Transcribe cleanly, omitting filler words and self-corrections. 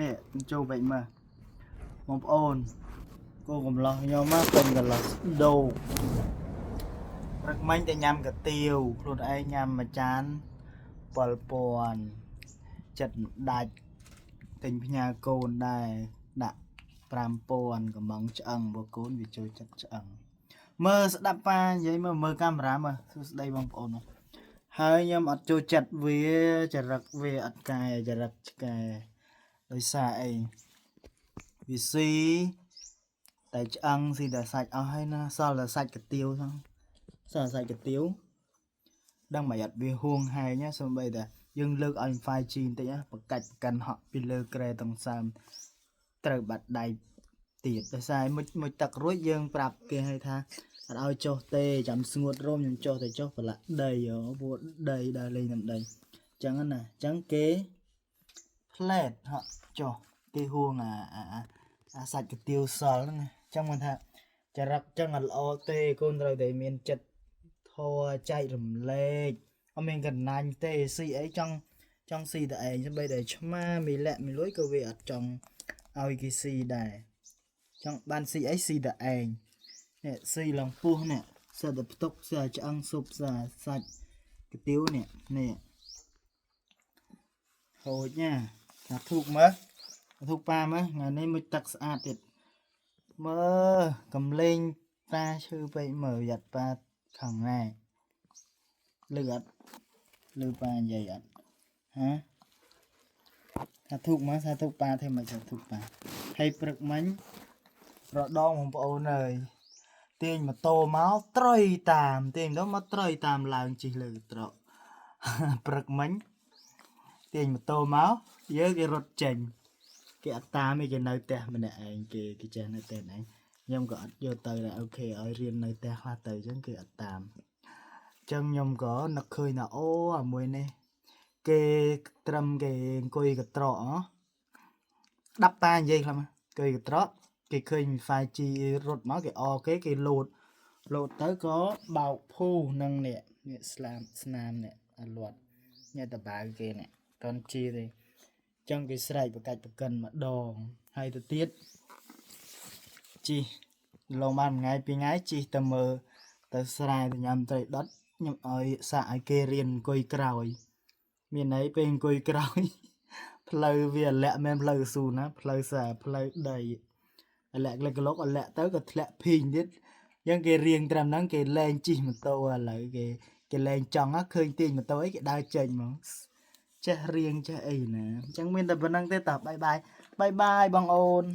នេះចូលវិញមើលបងប្អូនគោកំឡោះខ្ញុំមកពេញកន្លោះស្ដោកព្រឹកមិញតែញ៉ាំកាទៀវខ្លួនឯងញ៉ាំមួយចាន7000ចិត្តមិនដាច់ទិញផ្ញើកូនដែរដាក់5000កំងឆ្អឹងបើកូនវាចូលចិត្តឆ្អឹងមើលស្ដាប់ប៉ានិយាយមើលមើលកាមេរ៉ាមើលសួស្ដីបងប្អូនមកហើយខ្ញុំអត់ចូលចិត្តវាចរិតវាអត់កែចរិតឆ្កែដោយសារអីវាស៊ីតែឆ្អឹងស៊ីតែសាច់អស់ហើយណាសល់តែសាច់កាទៀវហ្នឹងសល់តែសាច់កាទៀវដឹងមិនអត់វាហួងហែងណាសំបីតែយើងលើកឲ្យ 5G បន្តិចណាបកាច់កិនហក់ពីលើក្រែតងសើមត្រូវបាត់ដៃទៀតដោយសារមុជមុជទឹករួចយើងប្រាប់គេឲ្យថាអត់ឲ្យចុះទេចាំស្ងួតរោមខ្ញុំចុះតែចុះប្រឡាក់ដីអូពួកដីដើរលេងតាមដីអញ្ចឹងណាអញ្ចឹងគេផ្លែតហក់ចុះគេហួងអាអាអាអាសាច់កាទៀវសល់ហ្នឹងណាអញ្ចឹងមិនថាចរិតចឹងអត់ល្អទេកូនត្រូវតែមានចិត្តធម៌ចែករំលែកអត់មានកណ្ណាញ់ទេស៊ីអីចង់ចង់ស៊ីតែឯងសម្បីតែឆ្មាមីលាក់មីលួយក៏វាអត់ចង់ឲ្យគេស៊ីដែរចង់បានស៊ីអីស៊ីតែឯងនេះស៊ីឡើងពោះនេះសិតតែផ្ទុកសិតតែឆ្អឹងស៊ុបសិតតែសាច់កាទៀវនេះនេះហូចណាថាធូកមើលថាធូកប៉ាមើលថ្ងៃនេះមួយទឹកស្អាតទៀតមើលកំលេងប៉ាឈឺពេកមើលយ៉ាត់ប៉ាខាងណែលឺអត់លឺប៉ានិយាយអត់ហ៎ថាធូកមើលថាធូកប៉ាធ្វើមិនថាធូកប៉ាហើយព្រឹកមិញរដងបងប្អូនអើយទាញម៉ូតូមកត្រុយតាមទាញទៅមកត្រុយតាមឡើងជិះលើកត្រក ព្រឹកមិញទាញម៉ូតូមកយើងគេរត់ចេញគេអត់តាមទេគេនៅផ្ទះម្នាក់ឯងគេគេចេះនៅផ្ទះឯងខ្ញុំក៏អត់យកទៅដែរ OK ឲ្យរៀននៅផ្ទះខ្លះទៅអញ្ចឹងគេអត់តាមអញ្ចឹងខ្ញុំក៏នឹកឃើញថាអូអាមួយនេះគេត្រឹមគេអង្គុយកត្រកហ៎ដាប់ប៉ានិយាយខ្លះមកអង្គុយកត្រកគេឃើញ 5G រត់មកគេអគេគេលោតលោតទៅក៏បោកភូនឹងនេះនេះស្លាមស្នាមនេះអាលាត់ញ៉ែតបាវគេនេះតន់ជាទេអញ្ចឹងគេស្រែកបកាច់បកិនម្ដងហើយទៅទៀតជីឡងបានមួយថ្ងៃពីរថ្ងៃជីទៅមើលទៅស្រែទៅញ៉ាំត្រីដុតខ្ញុំឲ្យសាកឲ្យគេរៀនអង្គុយក្រោយ មានន័យពេលអង្គុយក្រោយ ផ្លូវវាលាក់មិនផ្លូវស៊ូណាផ្លូវសារផ្លូវដីលាក់លិចក្លុកលាក់ទៅក៏ធ្លាក់ភីងទៀតអញ្ចឹងគេរៀងត្រឹមហ្នឹងគេលែងជិះម៉ូតូឥឡូវគេគេលែងចង់ឃើញទាញម៉ូតូអីគេដើរចេញហ្មងចេះរៀងចេះអីណាអញ្ចឹងមានតែប៉ុណ្្នឹងទេតោះ bye bye bye bye បងអូន។